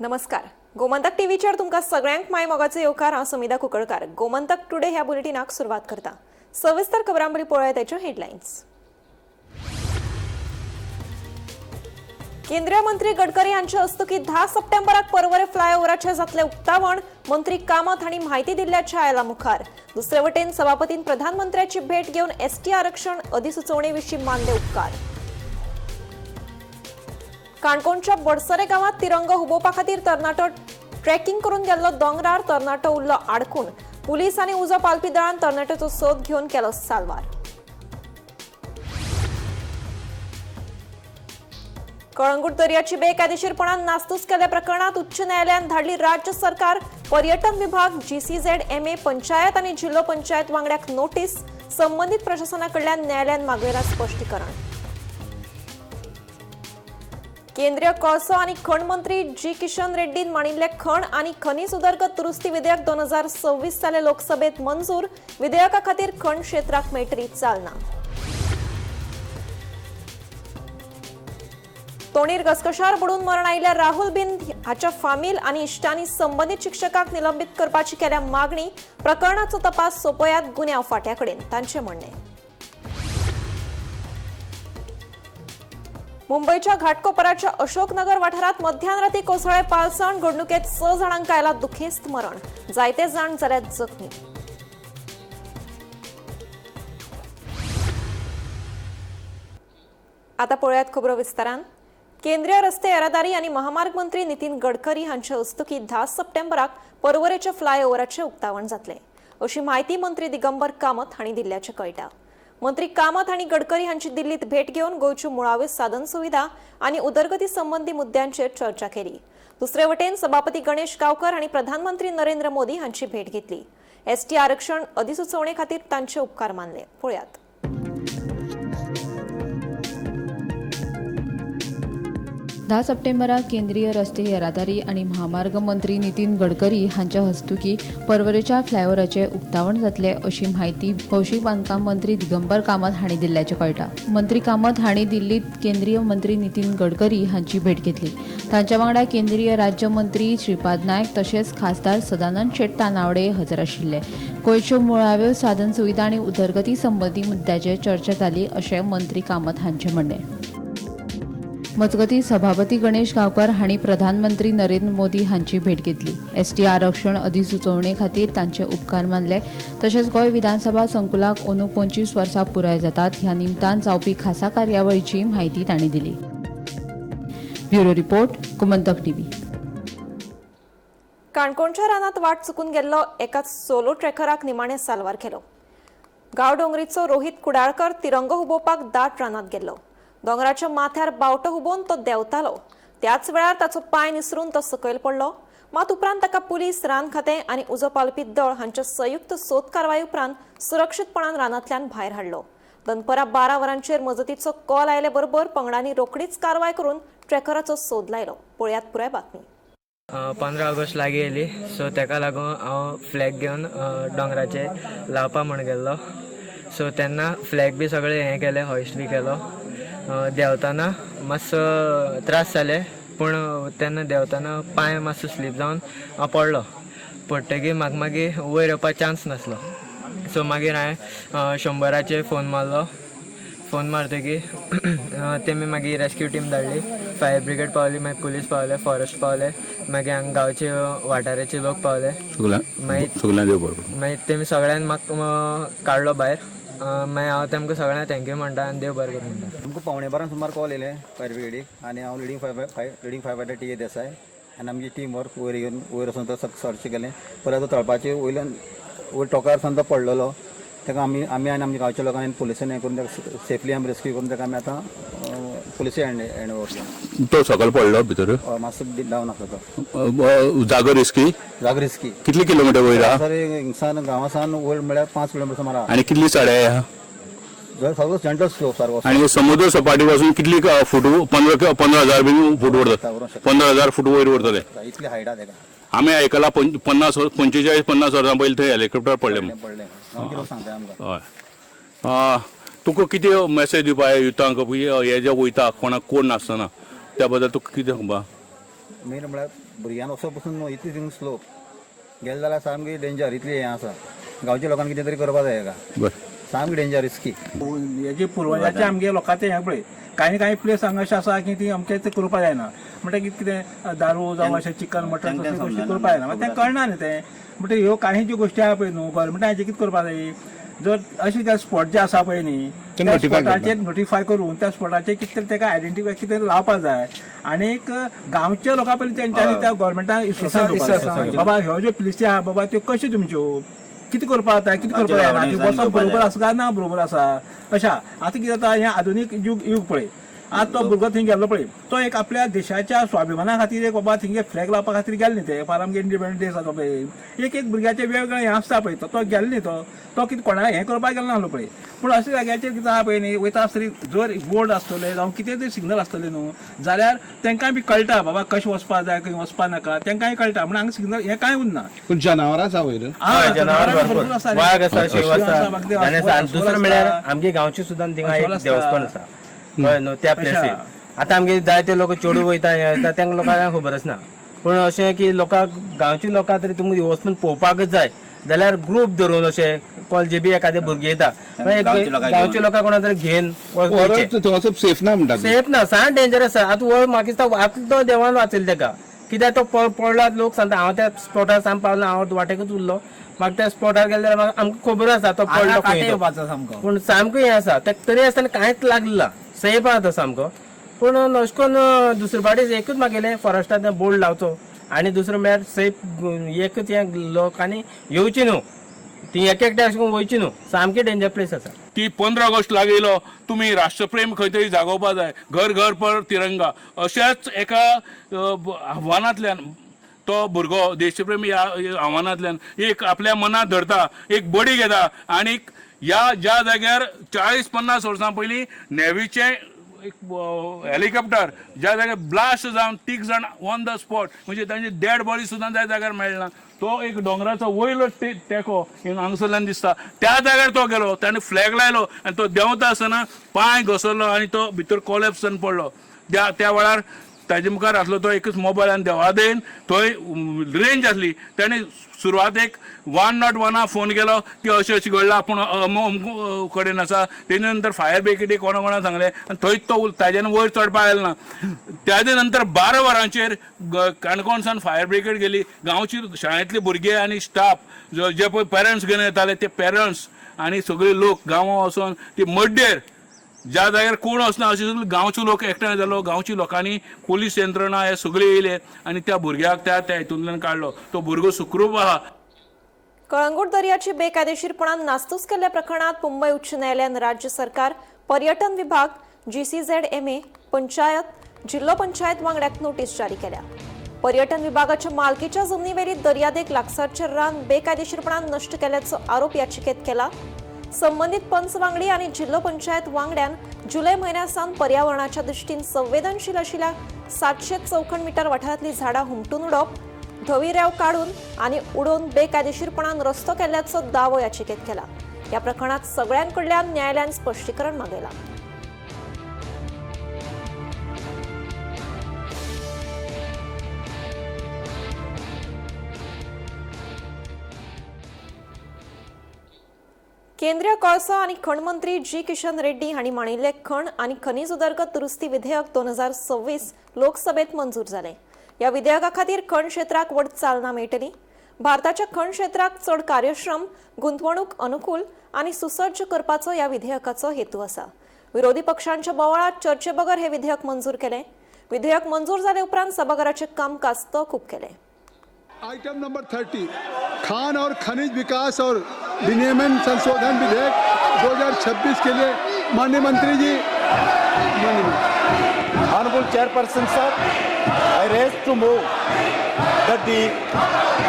नमस्कार, गोमंतक टीव्हीचेर तुमकां सगळ्यांक माय मोगाचो येवकार. हांव सुमिधा कुंकळकार. गोमंतक टुडे ह्या बुलेटिनाक सुरवात करता. सविस्तर खबरांबरी पळोवया त्याच्यो हेडलायन्स. केंद्रीय मंत्री गडकरी हांचे हस्तुकीं 10 सप्टेंबराक पर्वरे फ्लायओव्हराचें जातलें उक्तावण. मंत्री कामत हांणी म्हायती दिल्ल्याचें आयला मुखार. दुसरे वटेन सभापतीन प्रधानमंत्र्याची भेट घेवन एसटी आरक्षण अधिसुचोवणे विशीं मानले उपकार. काणकोणच्या बडसरे गांवांत तिरंगो हुबोवपा खातीर तरणाटो ट्रेकिंग करून गेल्लो दोंगरार. तरणाटो उरलो आडकून. पुलीस आनी उजो पालपी दळान तरणाट्याचो सोद घेवन केलो साल्वार. कळंगूट दर्याची बेकायदेशीरपणान नासधूस केल्ल्या प्रकरणात उच्च न्यायालयान धाडली राज्य सरकार, पर्यटन विभाग, जीसीझेड एमए, पंचायत आनी जिल्हो पंचायत वांगड्याक नोटीस. संबंदीत प्रशासना कडल्यान न्यायालयान मागयलां स्पश्टीकरण. केंद्रीय कोळसो आनी खण मंत्री जी किशन रेड्डीन मांडिल्ले खण आनी खनीज उदरगत दुरुस्ती विधेयक 2026 जालें लोकसभेत मंजूर. विधेयका खातीर खण क्षेत्राक मेळटली चालना. तोणीर घसघशार बुडून मरण आयिल्ल्या राहुल बिंद हाच्या फामील आनी इश्टांनी संबंदीत शिक्षकाक निलंबीत करपाची केल्या मागणी. प्रकरणाचो तपास सोंपयात गुन्यांव फांट्या कडेन, तांचें म्हणणें. मुंबयच्या घाटकोपराच्या अशोकनगर वाठारात मध्यानराती कोसळ्ळे पालसण. घडणुकेत 6 जाणांक आयला दुखेस्त मरण, जायते जाण जाल्यात जखमी. आता पळोवयात खबरो विस्तारान. केंद्रीय रस्ते येरादारी आनी महामार्ग मंत्री नितीन गडकरी हांचे हस्तुकीं 10 सप्टेंबराक पर्वरेच्या फ्लायओव्हराचें उक्तावण जातलें, अशी म्हायती मंत्री दिगंबर कामत हांणी दिल्ल्याचें कळटा. मंत्री कामत हांणी गडकरी हांची दिल्लीत भेट घेवन गोंयच्यो मुळाव्यो साधन सुविधा आनी उदरगती संबंदी मुद्द्यांचेर चर्चा केली. दुसरे वटेन सभापती गणेश गावकर हांणी प्रधानमंत्री नरेंद्र मोदी हांची भेट घेतली. एसटी आरक्षण अधिसुचोवणे खातीर तांचे उपकार मानले. पळयात. 10 सप्टेंबराक केंद्रीय रस्ते येरादारी आनी महामार्ग मंत्री नितीन गडकरी हांच्या हस्तुकीं पर्वरेच्या फ्लायओव्हराचें उक्तावण जातलें, अशी म्हायती भौशीक बांदकाम मंत्री दिगंबर कामत हांणी दिल्ल्याचें कळटा. मंत्री कामत हांणी दिल्लीत केंद्रीय मंत्री नितीन गडकरी हांची भेट घेतली. तांच्या वांगडा केंद्रीय राज्य मंत्री श्रीपाद नायक तशेंच खासदार सदानंद शेट तानावडे हजर आशिल्ले. गोंयच्यो मुळाव्यो साधन सुविधा आनी उदरगती संबंदी मुद्द्याचेर चर्चा जाली, अशें मंत्री कामत हांचें म्हणणें. मजगतीं, सभापती गणेश गांवकर हांणी प्रधानमंत्री नरेंद्र मोदी हांची भेट घेतली. एसटी आरक्षण अधिसुचोवणे खातीर तांचे उपकार मानले. तशेंच गोंय विधानसभा संकुलाक अंदू 25 वर्सां पुराय जातात, ह्या निमतान जावपी खासा कार्यावळीची म्हायती तांणी दिली. Bureau report, Gomantak TV. काणकोणच्या रानात वाट चुकून गेल्लो एका सोलो ट्रेकराक निमाणे साल्वार केलो. गांवडोंगरीचो रोहित कुडाळकर तिरंगो हुबोवपाक दाट रानात गेल्लो. दोंगराच्या माथ्यार बावटो हुबोवन तो देंवतालो. त्याच वेळार ताचो पांय निसरून तो सकयल पडलो. मात उपरांत ताका पुलीस, रान खातें आनी उजो पालपी दळ हांच्या संयुक्त सोद कारवाय उपरांत सुरक्षीतपणान रानांतल्यान भायर हाडलो. दनपरां 12 वरांचेर मजतीचो कॉल आयले बरोबर पंगडांनी रोखडीच कारवाय करून ट्रेकराचो सोद लायलो. पळयात पुराय बातमी. 15 ऑगस्ट लागीं येयली, सो तेका लागून हांव फ्लॅग घेवन दोंगराचेर लावपा म्हण गेल्लो. सो तेन्ना फ्लॅग बी सगळें हें केलें, हॉयस्ट बी केलो. देंवतना मातसो त्रास जाले, पूण तेन्ना देंवतना पांय मातसो स्लीप जावन हांव पडलो. पडटकीर म्हाका मागीर वयर येवपाक चान्स नासलो. सो मागीर हांवें 100-चेर फोन मारलो. फोन मारतकीर तेमी मागीर रेस्क्यू टीम धाडली. फायर ब्रिगेड पावली, मागीर पुलीस पावले, फॉरेस्ट पावले, मागीर हांगा गांवचे वाठाराचे लोक पावले. सगळ्यांक देव बरो. मागीर तेमी सगळ्यांनी म्हाका काडलो भायर. मागीर हांव तेमकां सगळ्यांक thank you म्हणटा आनी देव बरें करूं म्हणटा. आमकां 11:45 सुमार कॉल येयले फायर ब्रिगेडीक आनी हांव leading fire fighter T A Desai आनी आमची टीम वर्क वयर येवन वयर वचून तो सर्च केलें. पळय तो तळपाचे वयल्यान वयर टोकार सावन तो पडलेलो. ताका आमी आमी आनी आमच्या गांवच्या लोकांनी आनी पुलिसांनी हें करून ताका सेफली आमी रेस्क्यू करून ताका आमी आतां पुलिसे हँड ओवर केलो. तो सकयल पडलो भितर? हय, मातसो डावन आसलो तो. जागो रिस्की? जागो रिस्की. कितले किलोमिटर वयर आहा? सर, हिंगसान गांवासान वयर म्हळ्यार 5 किलोमिटर सुमार आहा. आनी कितली चढाई आहा? सगळो जनरल स्लोप सारको. आनी समुद्र सपाटी पासून कितली फूट? 15,000 बीन फूट वरता? 15,000 फूट वयर उरतले. इतली हायट आहा ताका. आमी आयकला, 50, 45, 50 वर्सां पयलीं थंय हेलिकॉप्टर पडले म्हूण. पडलें, गांवचे लोक सांगता आमकां. हय, तुका कितें मेसेज दिवपा युथांक, हे जे वयता कोणाक कोण नासतना, त्या बद्दल तुका कितें सांगपा? मेन म्हळ्यार भुरग्यांक वचप पसून न्हू, इतली थिंग स्लोप गेले जाल्यार सामकी डेंजर, इतली हें आसा. गांवच्या लोकांनी कितें तरी करपा जाय हेका. बरें. सामकी डेंजर, रिस्की. हेजे पुर्वजाचे आमगे लोकांचे हें पळय, कांय कांय प्लेस हांगा अशें आसा की ती अमकें तें करपा जायना. म्हणटकीर कितें दारू जावं अशें चिकन मटन तसल्यो गोश्टी करपा जायना, मागीर तें कळना न्ही तें. म्हणटकीर ह्यो कांय ज्यो गोश्टी आहा पळय न्हू, गव्हर्मेंटान हेजें कितें करपा जाय, जर अशें त्या स्पॉट जे आसा पळय न्ही, त्या स्पॉटाचेर नोटिफाय करून त्या स्पॉटाचेर कितें तरी तेका आयडेंटिफाय कितें तरी लावपा जाय. आनीक गांवच्या लोकां पयलीं तेंच्यांनी त्या गव्हर्मेंटान इन्स्ट्रक्शन दिवपा जाय, बाबा ह्यो ज्यो प्लेसी आहा बाबा त्यो कश्यो तुमच्यो, कितें करपा जाता, कितें करपा जायना, ती वचप बरोबर आसा काय ना बरोबर आसा. अशें आतां कितें जाता, हें आधुनीक युग युग पळय, आतां तो भुरगो थंय गेल्लो पळय, तो एक आपल्या देशाच्या स्वाभिमाना खातीर एक बाबा थिंगे फ्लॅग लावपा खातीर गेले न्ही ते. फाल्यां आमगे इंडिपेंडन्स डे आसा पळय, एक एक भुरग्याचे वेगवेगळे हें आसता पळय, तो गेलो न्ही, तो तो कितें कोणाक हें करपाक गेलो नासलो पळय. पूण अशे जाग्याचेर कितें आहा पळय न्ही, वयता आसतरी जर बोर्ड आसतले जावं कितें तरी सिग्नल आसतले न्हू, जाल्यार तेंकांय बी कळटा बाबा कशें वचपा जाय, खंय वचपा नाका, तेंकांय कळटा. म्हणून हांगा सिग्नल हें कांय उरना. पूण जनावरां आसा वयर. हय, जनावरां भरपूर आसा. वाग आसा, शिव आसा, मागीर आनी आसा. आनी दुसरें अस्वल म्हळ्यार आसता. आमगे गांवची सुद्दां थिंगा एक अस्वल आसता. देवस्थान आसा, कळ्ळें न्हू, त्या प्लेसीर. आतां आमगे जायते लोक चेडूं वयता, हें वयता, तांकां लोकांक खबर आसना. पूण अशें की लोकांक, गांवच्या लोकांक तरी तुमकां वचून पळोवपाकच जाय जाल्यार ग्रूप धरून अशें कॉलेजी बी एखादे भुरगे येता, गांवच्या लोकांक कोणा तरी घेवन वचचें. थंय सेफ ना म्हणटा तूं. सेफ ना, सान डेंजर आसा. आतां हो म्हाका दिसता आतां तो देवान वाचयलो तेका, कित्याक तो पडला लोक सांगता हांव त्या स्पॉटार सावन पावलो, हांव वाटेकूच उरलो. म्हाका त्या स्पॉटार गेले जाल्यार म्हाका आमकां खबर आसा तो पडलो खंय तो. पूण सामको हें आसा तेका, तरी आसतना कांयच लागलें ना, सेफ आहा तो सामको. पूण अशें करून दुसरे फावटी एकूच मागयलें, फॉरेस्टान बोर्ड लावचो आनी दुसरें म्हळ्यार सेफ एकूच हें लोकांनी येवची न्हू, ती एक एकटे अशें करून वयची न्हू, सामकी डेंजर प्लेस आसा. ती 15 ऑगस्ट लागीं येयलो, तुमी राष्ट्रप्रेम खंय तरी जागोवपा जाय, घर घर पर तिरंगा अशाच एका आव्हानांतल्यान तो भुरगो देशप्रेमी ह्या आव्हानांतल्यान एक आपल्या मनात धरता, एक बडी घेता आनी ह्या ज्या जाग्यार 40-50 वर्सां पयलीं नेवीचें एक हेलिकॉप्टर ज्या जाग्यार ब्लास्ट जावन 3 जाण ऑन the spot, म्हणजे तांची डेड बॉडी सुद्दां त्या जाग्यार मेळना, तो एक दोंगराचो वयलो तेंको हांगासरल्यान दिसता, त्या जाग्यार तो गेलो, ताणें फ्लॅग लायलो आनी तो देंवता आसतना पांय घसरलो आनी तो भितर कोलॅप्स जावन पडलो. त्या त्या वेळार ताजे मुखार आसलो तो एकच मोबायल आनी देवादेन थंय रेंज आसली. ताणें सुरवातेक 101 फोन केलो की अशें अशें घडलां, आपूण अमक कडेन आसा. तेजे नंतर फायर ब्रिगेडीक कोणा कोणा सांगलें आनी थंयच तो ताज्यान वयर चडपाक आयलो ना. ताजे नंतर 12 वरांचेर काणकोण सावन फायर ब्रिगेड गेली. गांवची शाळेंतले भुरगे आनी स्टाफ जे पळय पेरंट्स घेवन येताले ते पेरंट्स आनी सगळे लोक गांवां वचोन ती मड्डेर ज्या जाग्यार कोण वचना अशे सगळे गांवचे लोक एकठांय जालो. गांवच्या लोकांनी पोलीस यंत्रणा हे सगळे येयले आनी त्या भुरग्याक त्या त्या हितूंतल्यान काडलो. तो भुरगो सुखरूप आहा. कळंगूट दर्याची बेकायदेशीरपणान नासधूस केल्ल्या प्रकरणात मुंबय उच्च न्यायालयान राज्य सरकार, पर्यटन विभाग, GCZMA, panchayat, जिल्हो पंचायत वांगड्याक नोटीस जारी केल्या. पर्यटन विभागाच्या मालकीच्या जमनीवेली दर्यादेग लागसारचे रान बेकायदेशीरपणान नष्ट केल्याचो आरोप याचिकेत केला. संबंधित पंच वांगडी आणि जिल्हो पंचायत वांगड्यान जुलै म्हयन्या सावन पर्यावरणाच्या दृष्टीन संवेदनशील आशिल्ल्या 700 चौखण मीटर वाठारांतली झाडां हुमटून उडोवप, धवी रेंव काडून आनी उडोवन बेकायदेशीरपणान रस्तो केल्ल्याचो दावो याचिकेत केला. या प्रकरणात सगळ्यांकडल्यान न्यायालयान स्पश्टीकरण मागयलां. केंद्रीय कोळसो आनी खण मंत्री जी किशन रेड्डी हांणी मांडिल्लें खण आनी खनीज उदरगत दुरुस्ती विधेयक 2026 लोकसभेत मंजूर जालें. ह्या विधेयका खातीर खण क्षेत्राक व्हड चालना मेळटली. भारताच्या खण क्षेत्राक चड कार्यक्षम, गुंतवणूक अनुकूल आनी सुसज्ज करपाचो ह्या विधेयकाचो हेतू आसा. विरोधी पक्षांच्या बोवाळात चर्चे बगर हे विधेयक मंजूर केलें. विधेयक मंजूर जाले उपरांत सभाघराचें कामकाज तहकूब केलें. आइटम नंबर 30, खान और खनिज विकास और विनियमन संशोधन विधेयक 2026 के लिए माननीय मंत्री जी. Honorable Chairperson sir, I raise to move that the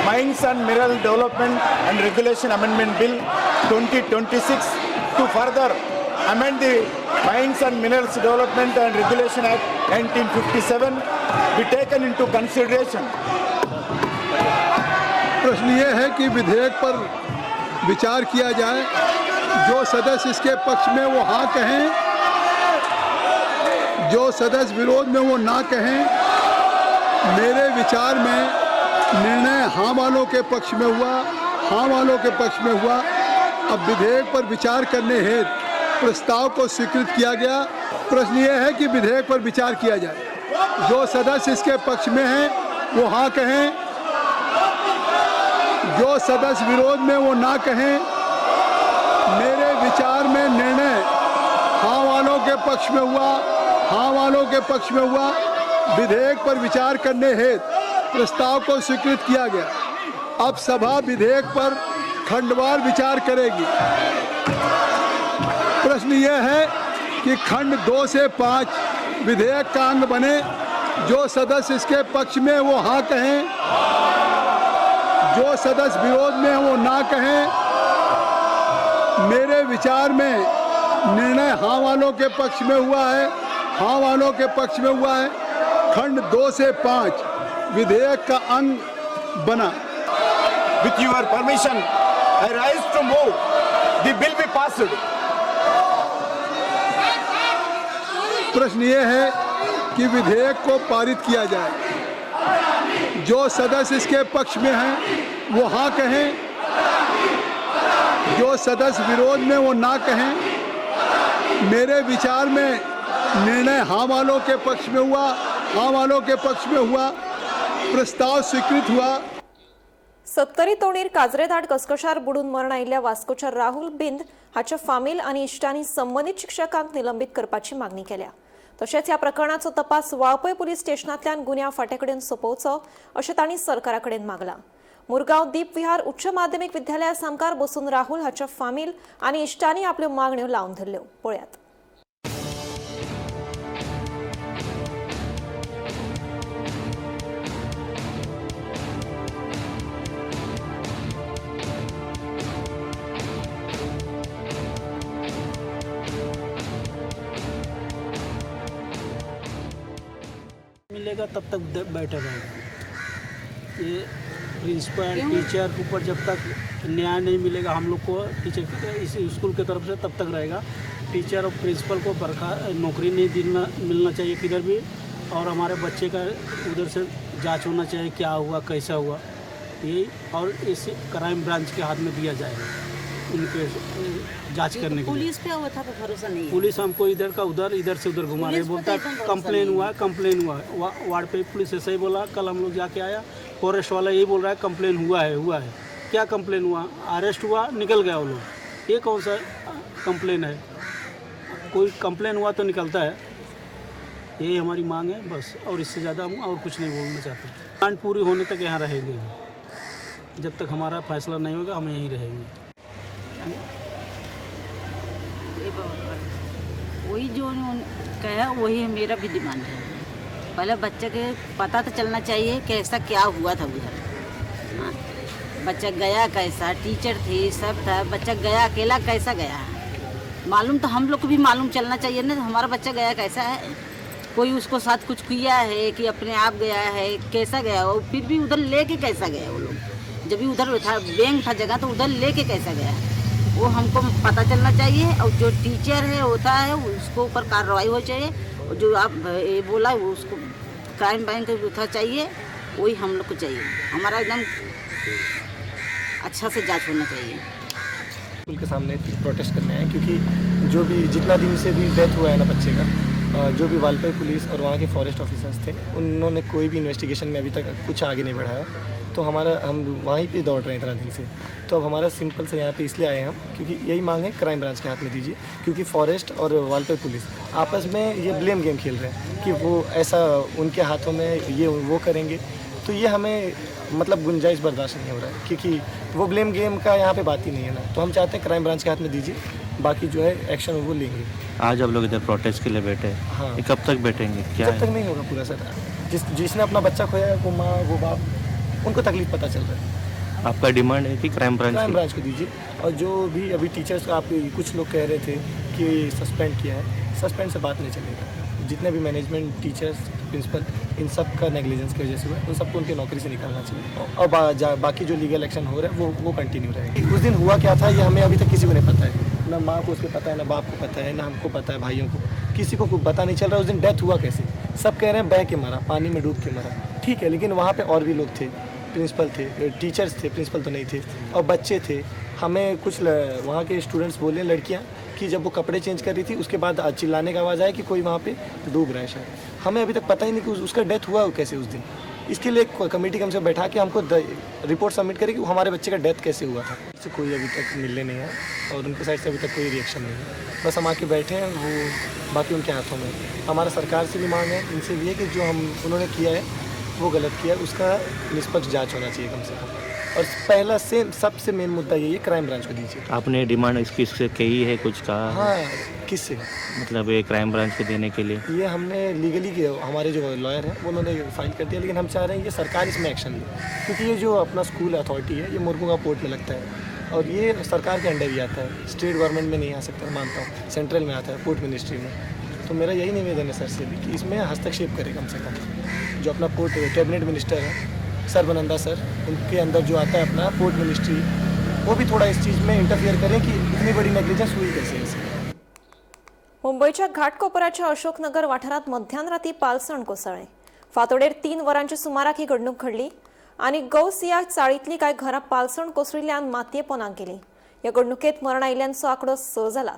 Mines and Mineral Development and Regulation Amendment Bill 2026 to further amend the Mines and Minerals Development and Regulation Act 1957 be taken into consideration. प्रश्न ये है कि विधेयक पर विचार किया जाए. जो सदस्य इसके पक्ष में वो हाँ कहें, जो सदस्य विरोध में वो ना कहें. मेरे विचार में निर्णय हाँ वालों के पक्ष में हुआ, हाँ वालों के पक्ष में हुआ। अब विधेयक पर विचार करने हेतु प्रस्ताव को स्वीकृत किया गया। प्रश्न यह है कि विधेयक पर विचार किया जाए। जो सदस्य इसके पक्ष में हैं वो हाँ कहें, जो सदस्य विरोध में वो ना कहें। मेरे विचार में निर्णय हाँ वालों के पक्ष में हुआ, हाँ वालों के पक्ष में हुआ। विधेयक पर विचार करने हेतु प्रस्ताव को स्वीकृत किया गया। अब सभा विधेयक पर खंडवार विचार करेगी। प्रश्न यह है कि खंड 2 से 5 विधेयक का अंग बने। जो सदस्य इसके पक्ष में वो हाँ कहें, जो सदस्य विरोध में वो ना कहें। मेरे विचार में निर्णय हाँ वालों के पक्ष में हुआ है, हाँ वालों के पक्ष में हुआ है। खंड 2 से 5 विधेयक का अंग बना। With your permission, I rise to move the bill be passed. प्रश्न यह है कि विधेयक को पारित किया जाए। जो सदस्य इसके पक्ष में हैं वो हाँ कहें, जो सदस्य विरोध में वो ना कहें। मेरे विचार में निर्णय हाँ वालों के पक्ष में हुआ, हाँ वालों के पक्ष में हुआ। प्रस्ताव स्वीकृत हुआ। सत्तरी तोणीर काजरेधाड घसघशार बुडून मरण आयिल्ल्या वास्कोच्या राहुल बिंद हाच्या फामील आनी इश्टांनी संबंदीत शिक्षकांक निलंबीत करपाची मागणी केल्या. तशेंच ह्या प्रकरणाचो तपास वाळपय पुलीस स्टेशनांतल्यान गुन्यांव फांट्या कडेन सोंपोवचो अशें तांणी सरकारा कडेन मागलां. मुरगांव दीप विहार उच्च माध्यमीक विद्यालया सामकार बसून राहुल हाच्या फामील आनी इश्टांनी आपल्यो मागण्यो लावन धरल्यो. पळयात. मिलेगा तब तक बैठा रहेगा। ये प्रिंसिपल टीचर के ऊपर जब तक न्याय नहीं मिलेगा हम लोग को टीचर इस स्कूल की तरफ से तब तक रहेगा। टीचर और प्रिंसिपल को नौकरी नहीं मिलना चाहिए किधर भी, और हमारे बच्चे का उधर से जांच होना चाहिए क्या हुआ कैसा हुआ यही, और इस क्राइम ब्रांच के हाथ में दिया जाएगा उनके जांच करने के लिए। पुलिस पे वो था भरोसा नहीं है। पुलिस हमको इधर का उधर, इधर से उधर घुमा रही है, बोलता है कंप्लेन हुआ है, कंप्लेन हुआ है। वार्ड पे पुलिस ऐसे ही बोला। कल हम लोग जाके आया, फॉरेस्ट वाला यही बोल रहा है कंप्लेन हुआ है, हुआ है। क्या कंप्लेन हुआ? अरेस्ट हुआ, निकल गया वो लोग। ये कौन सा कंप्लेन है? कोई कंप्लेन हुआ तो निकलता है। यही हमारी मांग है बस, और इससे ज़्यादा हम और कुछ नहीं बोलना चाहते। डिमांड पूरी होने तक यहाँ रहेंगे, जब तक हमारा फैसला नहीं होगा हम यहीं रहेंगे। वही जो कहा वही मेरा भी डिमांड है। पहले बच्चे के पता तो चलना चाहिए कैसा क्या हुआ था उधर। हाँ, बच्चा गया कैसा, टीचर थी, सब था, बच्चा गया अकेला कैसा गया मालूम तो हम लोग को भी मालूम चलना चाहिए ना, हमारा बच्चा गया कैसा है, कोई उसको साथ कुछ किया है कि अपने आप गया है, कैसा गया, और फिर भी उधर लेके कैसा गया वो लोग। जब भी उधर था बैंक था जगह तो उधर लेके कैसा गया वो हमको पता चलना चाहिए। और जो टीचर है होता है उसको ऊपर कार्रवाई हो चाहिए, और जो आप ये बोला वो उसको क्राइम बैंक उठा चाहिए, वही हम लोग को चाहिए। हमारा एकदम अच्छा से जांच होना चाहिए। स्कूल के सामने प्रोटेस्ट करने आए क्योंकि जो भी जितना दिन से भी डेथ हुआ है ना बच्चे का, जो भी वालपई पुलिस और वहाँ के फॉरेस्ट ऑफिसर्स थे उन्होंने कोई भी इन्वेस्टिगेशन में अभी तक कुछ आगे नहीं बढ़ाया। तो हम वहीं पे दौड़ रहे हैं इतना दिन से। तो अब हमारा सिंपल से यहाँ पे इसलिए आए हैं हम क्योंकि यही मांग है क्राइम ब्रांच के हाथ में दीजिए, क्योंकि फॉरेस्ट और वालपई पुलिस आपस में ये ब्लेम गेम खेल रहे हैं कि वो ऐसा उनके हाथों में ये वो करेंगे, तो ये हमें मतलब गुंजाइश बर्दाश्त नहीं हो रहा है क्योंकि वो ब्लेम गेम का यहाँ पे बात ही नहीं है ना। तो हम चाहते हैं क्राइम ब्रांच के हाथ में दीजिए, बाकी जो है एक्शन वो लेंगे। आज आप लोग इधर प्रोटेस्ट के लिए बैठे हैं, हाँ, कब तक बैठेंगे? क्या जब तक नहीं होगा पूरा सर। जिसने अपना बच्चा खोया है वो माँ वो बाप उनको तकलीफ पता चल रहा है। आपका डिमांड है कि क्राइम ब्रांच को दीजिए। और जो भी अभी टीचर्स आप कुछ लोग कह रहे थे कि सस्पेंड किया है, सस्पेंड से बात नहीं चलेगा। जितने भी मैनेजमेंट, टीचर्स, प्रिंसिपल, इन सब का नेग्लिजेंस की वजह से हुआ है, उन सबको उनकी नौकरी से निकालना चाहिए। और बाकी जो लीगल एक्शन हो रहा है वो कंटिन्यू रहेगा। उस दिन हुआ क्या था ये हमें अभी तक किसी को नहीं पता है, ना माँ को उसके पता है, ना बाप को पता है, ना हमको पता है, भाइयों को, किसी को पता नहीं चल रहा उस दिन डेथ हुआ कैसे। सब कह रहे हैं बह के मरा, पानी में डूब के मरा, ठीक है, लेकिन वहाँ पे और भी लोग थे, प्रिंसिपल थे, टीचर्स थे, प्रिंसिपल तो नहीं थे, और बच्चे थे। हमें कुछ वहाँ के स्टूडेंट्स बोले, लड़कियाँ, कि जब वो कपड़े चेंज कर रही थी उसके बाद चिल्लाने का आवाज़ आया कि कोई वहाँ पे डूब रहा है शायद। हमें अभी तक पता ही नहीं कि उसका डेथ हुआ कैसे उस दिन। इसके लिए एक कमेटी कम से कम बैठा के हमको रिपोर्ट सबमिट करे कि हमारे बच्चे का डेथ कैसे हुआ था। इससे कोई अभी तक मिलने नहीं है और उनके साइड से अभी तक कोई रिएक्शन नहीं है। बस हम आके बैठे हैं, वो बाकी उनके हाथों में। हमारा सरकार से भी मांग है, इनसे भी है कि जो हम उन्होंने किया है वो गलत किया है, उसका निष्पक्ष जांच होना चाहिए कम से कम। और पहला सेम सबसे मेन मुद्दा यही है, क्राइम ब्रांच को दीजिए। आपने डिमांड इसकी इससे कही है, कुछ कहा? हाँ, किससे? मतलब ये क्राइम ब्रांच को देने के लिए। ये हमने लीगली किया, हमारे जो लॉयर हैं उन्होंने फाइल कर दिया, लेकिन हम चाह रहे हैं ये सरकार इसमें एक्शन ले, क्योंकि ये जो अपना स्कूल अथॉरिटी है ये मुरमुगा पोर्ट में लगता है और ये सरकार के अंडर ही आता है, स्टेट गवर्नमेंट में नहीं आ सकता, मानता हूँ, सेंट्रल में आता है, पोर्ट मिनिस्ट्री में। तो मेरा यही निवेदन है सर से भी कि इसमें हस्तक्षेप करे कम से कम। जो अपना पोर्ट कैबिनेट मिनिस्टर है सर्बानंदा सर, उनके अंदर जो आता है अपना पोर्ट मिनिस्ट्री, वो भी थोड़ा इस चीज़ में इंटरफियर करें कि इतनी बड़ी नेग्लिजेंस हुई कैसे ऐसे। मुंबईच्या घाटकोपराच्या अशोकनगर वाठारांत मध्यान राती पालसण कोसळ्ळें। फांतोडेर 3 वरांच्या सुमाराक ही घडणूक घडली आनी गौसिया चाळींतली कांय घरां पालसण कोसळिल्ल्यान मातये पोनाक गेली। ह्या घडणुकेंत मरण आयिल्ल्यांचो आंकडो 6 जाला।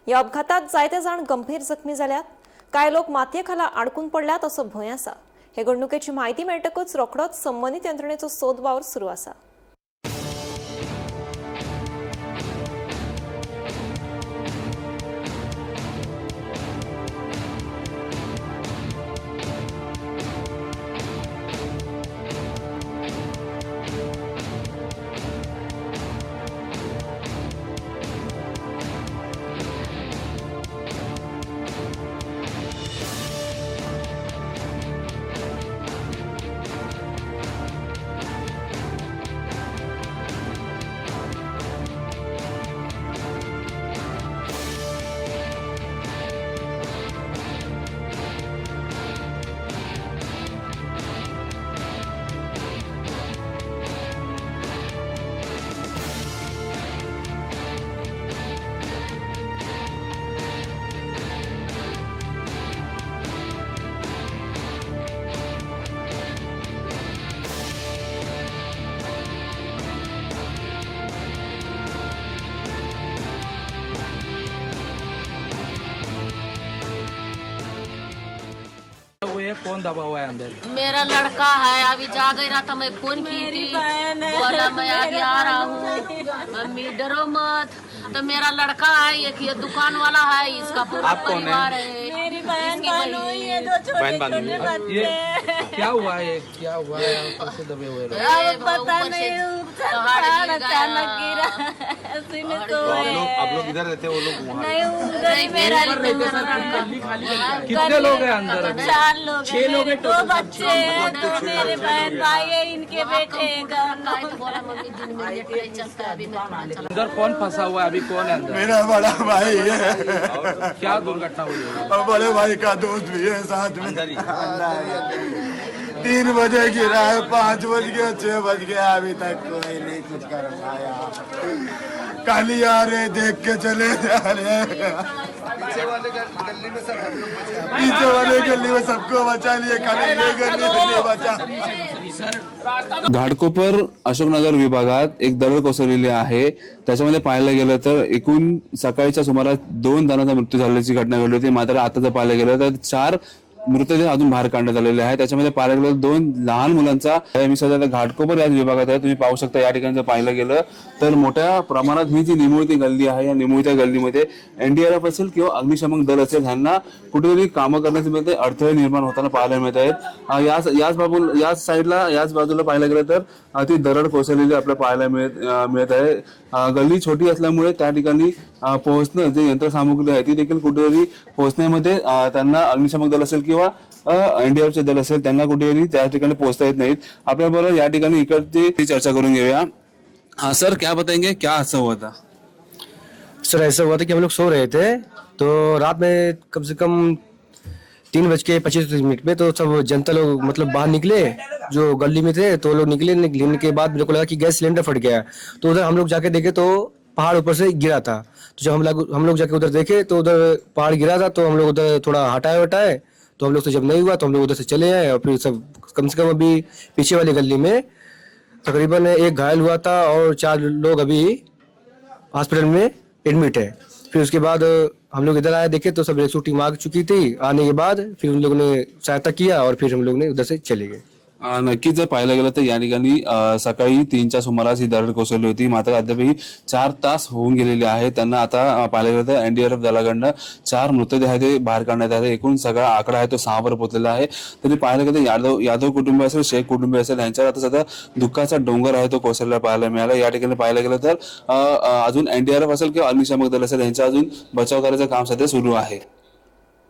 ह्या अपघातात जायते जाण गंभीर जखमी जाल्यात, कांय लोक मातये खाला आडकून पडल्यात असो भंय आसा। हे घडणुकेची म्हायती मेळटकूच रोखडोच संबंदीत यंत्रणेचो सोद वावर सुरू आसा। कौन दबा हुआ है अंदर? मेरा लड़का है, अभी जाग रहा था, मैं फोन की थी, बोला मैं अभी आ रहा हूँ, मम्मी डरो मत। तो मेरा लड़का है, एक ये दुकान वाला है, इसका पूरा परिवार है। मेरी बहन बहनोई है, दो छोटे छोटे बच्चे। क्या हुआ है, क्या हुआ है, कैसे दबे हुए? अब पता नहीं, पहाड़ अचानक गिरा, उसी में तो आप लोग इधर रहते हैं, वो लोग वहाँ? नहीं, उधर ही मेरा। कितने लोग हैं अंदर? 4 लोग, 6 लोग हैं, 2 बच्चे हैं, 2 मेरे बहन भाई है, इनके बेटे हैं। अंदर कौन फंसा हुआ है अभी, कौन है अंदर? मेरा बड़ा भाई है। क्या दुर्घटना हुई है? और बड़े भाई का दोस्त भी है साथ में। 3 बजे गिरा है, 5 बज गया, 6 बज गया, अभी तक कोई नहीं कुछ कर पाया। खाली आ रहे, देख के चले जा रहे। पीछे वाले गली में सब पीछे वाले गली में सबको बचा लिए, खाली ये गली में नहीं बचा। घाटकोपर अशोकनगर विभागात एक दरड कोसळलेली आहे। त्याच्यामध्ये पाहायला गेलं तर एकूण सकाळच्या सुमारास 2 जणांचा मृत्यू झाल्याची घटना घडली होती। मात्र आता जर पाहायला गेलं तर 4 मृतदेह अजून बाहेर काढण्यात आलेले आहे। त्याच्यामध्ये पाहायला गेलं 2 लहान मुलांचा। मी सध्या घाटकोपर या विभागात आहे, तुम्ही पाहू शकता या ठिकाणी जर पाहिलं गेलं तर मोठ्या प्रमाणात ही जी निमुळती गल्ली आहे, या निमुळत्या गल्लीमध्ये एनडीआरएफ असेल किंवा अग्निशमन दल असेल ह्यांना कुठेतरी कामं करण्यामध्ये अडथळे निर्माण होताना पाहायला मिळत आहेत। याच साईडला याच बाजूला पाहायला गेलं तर ती दरड कोसळलेली आपल्याला पाहायला मिळत आहे। गल्ली छोटी असल्यामुळे त्या ठिकाणी पोहोचणं जे यंत्रसामुग्री आहे ती देखील कुठेतरी पोहोचण्यामध्ये त्यांना अग्निशमन दल असेल किंवा एनडीआरएफचे दल असेल त्यांना कुठेतरी त्या ठिकाणी पोहोचता येत नाहीत। आपल्याबरोबर या ठिकाणी इकडची चर्चा करून घेऊया। हाँ सर, क्या बताएंगे, क्या हादसा हुआ था? सर ऐसा हुआ था कि हम लोग सो रहे थे, तो रात में कम से कम 3:25 पे तो सब जनता लोग मतलब बाहर निकले, जो गली में थे तो लोग निकले। निकलने के बाद मेरे को लगा कि गैस सिलेंडर फट गया, तो उधर हम लोग जाके देखे तो पहाड़ ऊपर से गिरा था। तो जब हम लोग जाके उधर देखे तो उधर पहाड़ गिरा था, तो हम लोग उधर थोड़ा हटाए वटाए तो हम लोग से जब नहीं हुआ तो हम लोग उधर से चले आए। और फिर सब कम से कम अभी पीछे वाली गली में तकरीबन एक घायल हुआ था और 4 लोग अभी हॉस्पिटल में एडमिट है। फिर उसके बाद हम लोग इधर आए, देखे तो सब रेस्क्यू टीम आ चुकी थी। आने के बाद फिर उन लोगों ने सहायता किया और फिर हम लोग ने उधर से चले गए। नक्कीच जर पाहायला गेलं तर या ठिकाणी सकाळी 3च्या सुमारास ही दरड कोसळली होती, मात्र अद्यापही 4 तास होऊन गेलेले आहेत। त्यांना आता पाहायला गेलं तर एनडीआरएफ दलाकडनं 4 मृतदेह ते बाहेर काढण्यात आले। एकूण सगळा आकडा आहे तो 6 वर पोहोचलेला आहे। तरी पाहायला गेलं तर यादव यादव कुटुंब असेल, शेख कुटुंब असेल, यांच्यावर आता सध्या दुःखाचा डोंगर आहे तो कोसळलेला पाहायला मिळाला। या ठिकाणी पाहायला गेलं तर अ, अ, अजून एनडीआरएफ असेल किंवा अग्निशामक दल असेल, यांच्या अजून बचाव कार्याचं काम सध्या सुरू आहे।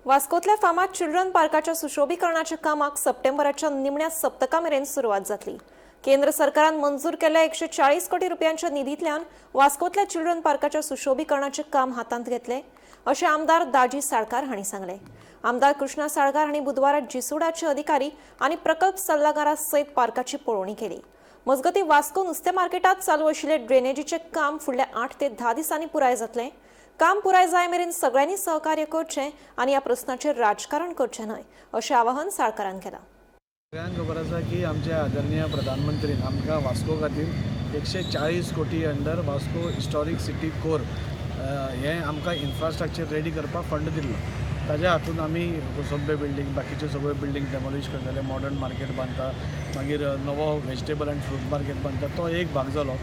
वास्कोतल्या फामाद चिल्ड्रन पार्काच्या सुशोभीकरणाच्या कामाक सप्टेंबराच्या निमण्या सप्तका मेरेन सुरवात जातली. केंद्र सरकारान मंजूर केल्ल्या 140 कोटी रुपयांच्या निधींतल्यान वास्कोतल्या चिल्ड्रन पार्काच्या सुशोभीकरणाचे काम हातांत घेतले, अशें आमदार दाजी साळकार हांणी सांगलें. आमदार कृष्णा साळकार हांणी बुधवारा जिसुडाचे अधिकारी आनी प्रकल्प सल्लागारा सयत पार्काची पळोवणी केली. मजगतीं, वास्को नुस्तें मार्केटात चालू आशिल्ले ड्रेनेजीचें काम फुडल्या 8 ते 10 दिसांनी पुराय जातलें. काम पुराय जाय मेरेन सगळ्यांनी सहकार्य करचें आनी ह्या प्रस्नाचेर राजकारण करचें न्हय, अशें आवाहन साळकारान केलां. सगळ्यांक खबर आसा की आमचे आदरणीय प्रधानमंत्रीन आमकां वास्को खातीर 140 कोटी अंडर वास्को हिस्टॉरीक सिटी कोर हें आमकां इन्फ्रास्ट्रक्चर रेडी करपाक फंड दिल्लो. ताज्या हातून आमी कोसंबे बिल्डींग, बाकीच्यो सगळ्यो बिल्डींग डेमोलिश करतले, मॉडर्न मार्केट बांदता, मागीर नवो वेजिटेबल आनी फ्रूट मार्केट बांदता. तो एक भाग जालो.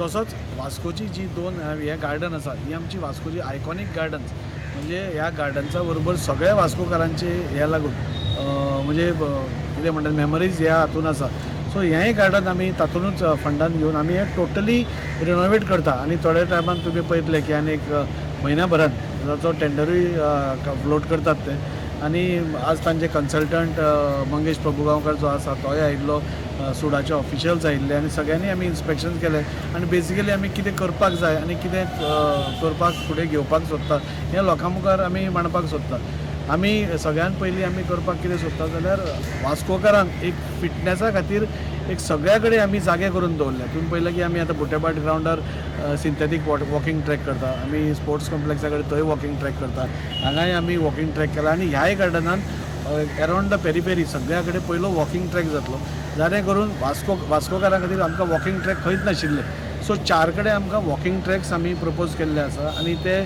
तसोच वास्कोची जी दोन हे गार्डन आसा, ही आमची वास्कोची आयकॉनीक गार्डन्स. म्हणजे ह्या गार्डन्सा बरोबर सगळ्या वास्कोकारांचे हे लागून म्हणजे कितें म्हणटात, मेमरीज ह्या हातून आसा. सो हेंय गार्डन आमी तातुनूच फंडान घेवन आमी हें टोटली रिनोवेट करता आनी थोड्या टायमान तुमी पळयतले की आनी एक म्हयन्या भरान ताचो टेंडरूय फ्लोट करतात ते. आनी आज तांचे कन्सल्टंट मंगेश प्रभुगांवकर जो आसा तोय आयिल्लो, सुडाचे ऑफिशियल्स आयिल्ले आनी सगळ्यांनी आमी इन्स्पेक्शन केलें. आनी बेसिकली आमी कितें करपाक जाय आनी कितें करपाक फुडें घेवपाक सोदता हें लोकां मुखार आमी मांडपाक सोदता. आमी सगळ्यान पयलीं आमी करपाक कितें सोदता जाल्यार वास्कोकारांक एक फिटनेसा खातीर एक सगळ्या कडेन आमी जागे करून दवरल्या. तुमी पळयलें की आमी आतां बुटेभाट ग्रावंडार सिंथेटीक वॉकिंग ट्रॅक करता, आमी स्पोर्ट्स कॉम्प्लेक्सा कडेन थंय वॉकिंग ट्रॅक करता, हांगाय आमी वॉकिंग ट्रॅक केला. आनी ह्याय गार्डनान अरावंड the periphery सगळ्या कडेन पयलो वॉकिंग ट्रॅक जातलो, जाणे करून वास्कोकारां खातीर आमकां वॉकिंग ट्रॅक खंयच नाशिल्ले. सो चार कडेन आमकां वॉकिंग ट्रॅक्स आमी प्रपोज केल्ले आसा आनी ते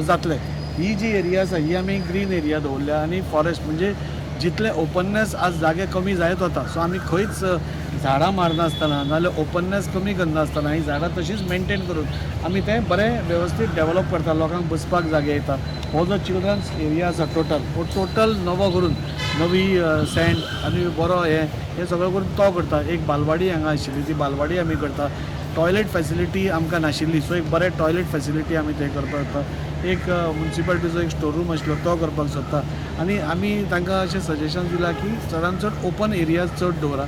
जातले. ही जी एरिया आसा ही आमी ग्रीन एरिया दवरल्या आनी फॉरेस्ट, म्हणजे जितले ओपननेस आज जागे कमी जायत वता, सो आमी खंयच झाडां मारनासतना नाजाल्यार ओपननेस कमी करनासतना ही झाडां तशीच मेनटेन करून आमी तें बरें वेवस्थीत डेवलप करता. लोकांक बसपाक जागे येता. हो जो चिल्ड्रन्स एरिया आसा टोटल, हो टोटल नवो करून नवी सँड आनी बरो हें हें सगळें करून तो करता. एक बालवाडी हांगा आशिल्ली, ती बालवाडी आमी करता. टॉयलेट फॅसिलिटी आमकां नाशिल्ली, सो एक बरें टॉयलेट फॅसिलिटी आमी थंय करपाक सोदता. एक मुन्सिपालिटीचो एक स्टोर रूम आशिल्लो तो करपाक सोदता. आनी आमी तांकां अशें सजेशन दिलां की चडान चड ओपन एरियाज चड दवरा.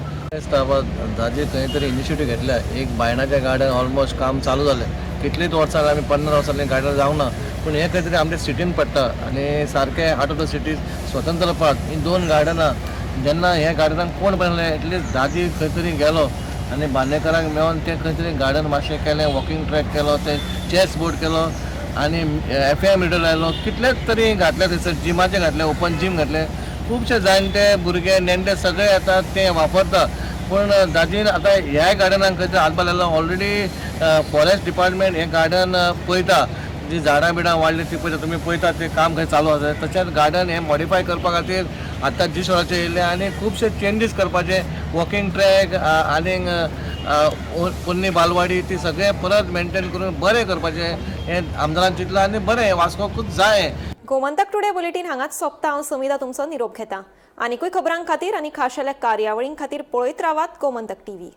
दाजी खंय तरी इनिशिएटीव घेतल्या. एक बायणाचें गार्डन ऑलमोस्ट काम चालू जालें. कितलींच वर्सां आमी 50 वर्सांनी गार्डन जावंक ना, पूण हें खंय तरी आमच्या सिटीन पडटा आनी सारकें आउट ऑफ the city स्वतंत्र पार्क. ही दोन गार्डनां जेन्ना हे गार्डनाक कोण बांदलें, एटलिस्ट दाजी खंय तरी गेलो आनी बांदेकारांक मेळोन तें खंय तरी गार्डन मातशें केलें, वॉकिंग ट्रॅक केलो, ते चॅस बोर्ड केलो आनी एफ एम रेडियो लायलो. कितलेच तरी घातले थंयसर, जिमाचे घातले, ओपन जीम घातले. खुबशे जाणटे भुरगे नेणटे सगळे येतात, ते वापरता. पूण दाजीन आतां ह्या गार्डनाक खंय तरी हातभार लायलो. ऑलरेडी फॉरेस्ट डिपार्टमेंट हें गार्डन पळयता, जी झाडां बिडां वाडली ती पळयता. तुमी पळयता ते काम खंय चालू आसा. तशेंच गार्डन हें मॉडिफाय करपा खातीर आतां जिसोळाचें येयलें आनी खुबशे चेंजीस करपाचे, वॉकिंग ट्रॅक आनीक पोन्नी बालवाडी ती सगळें परत मेंटेन करून बरें करपाचें हें आमदारान चिंतलां आनी बरें वास्कोकूच जाय. गोमंतक टुडे बुलेटीन हांगाच सोंपता. हांव समिता तुमचो निरोप घेता. आनिकूय खबरां खातीर आनी खाशेल्या कार्यावळीं खातीर पळयत रावात गोमंतक टीव्ही.